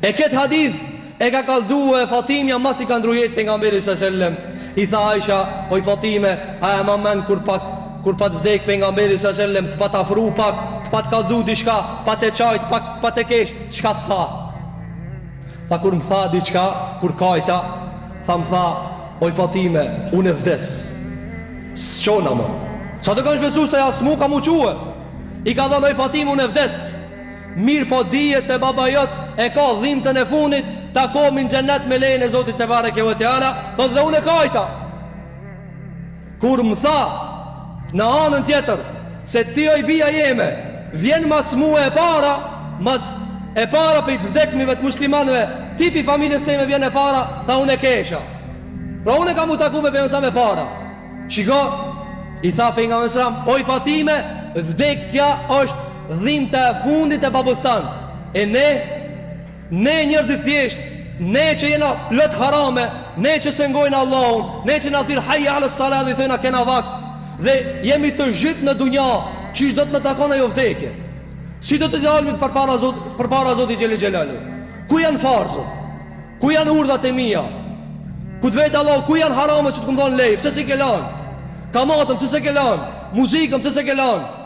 E këtë hadith e ka kallxue Fatimja masi ka ndrru jetë pejgamberi sa sellem. I tha Aisha, oj Fatime, a e ma men kur pat kur pat vdek pejgamberi sa sellem, të pat afru pak, të pat kallxu diçka, pat e qajt, pak pat e kesh, çka të tha? Tha kur më tha diçka, kur kajta, tha më tha, oj Fatime, unë e vdes. S'çona më. Se ato kanë shpresu se ja smu ka mu çue. I ka thënë oj Fatime, unë e vdes. Mirëpo dije se baba jot e ka dhimtën e fundit, takomi në xhennet me lejen e Zotit tebareke ve teala, thotë dhe unë e kajta. Kur më tha në anën tjetër se ti oj bija jeme, vjen mas mue e para, mas e para prej të vdekmive të muslimanëve, ti pi familjes teme vjen e para, tha unë e kesha. Pra unë e kam u taku me pejgamberin e para. Shiko, i tha pejgamberi selam, oj Fatime, vdekja është dhimta e fundit e babës tan. E ne, ne njerëzit thjesht, ne që jena plot harame, ne që s'e ngojna Allahun, ne që na thirr hayya ala salat dhe thojna kena vakt dhe jemi të zhyt në dunja, qysh do të na takon ajo vdekje? Si do të dalim përpara Zot, përpara Zotit xhele xhelalu? Ku janë farzët? Ku janë urdhat e mia? Ku të vet Allahu, ku janë haramet që të kum dhonë leje? Pse s'i ke lanë? Kamatën, pse s'e ke lanë? Muzikën, pse s'e ke lanë?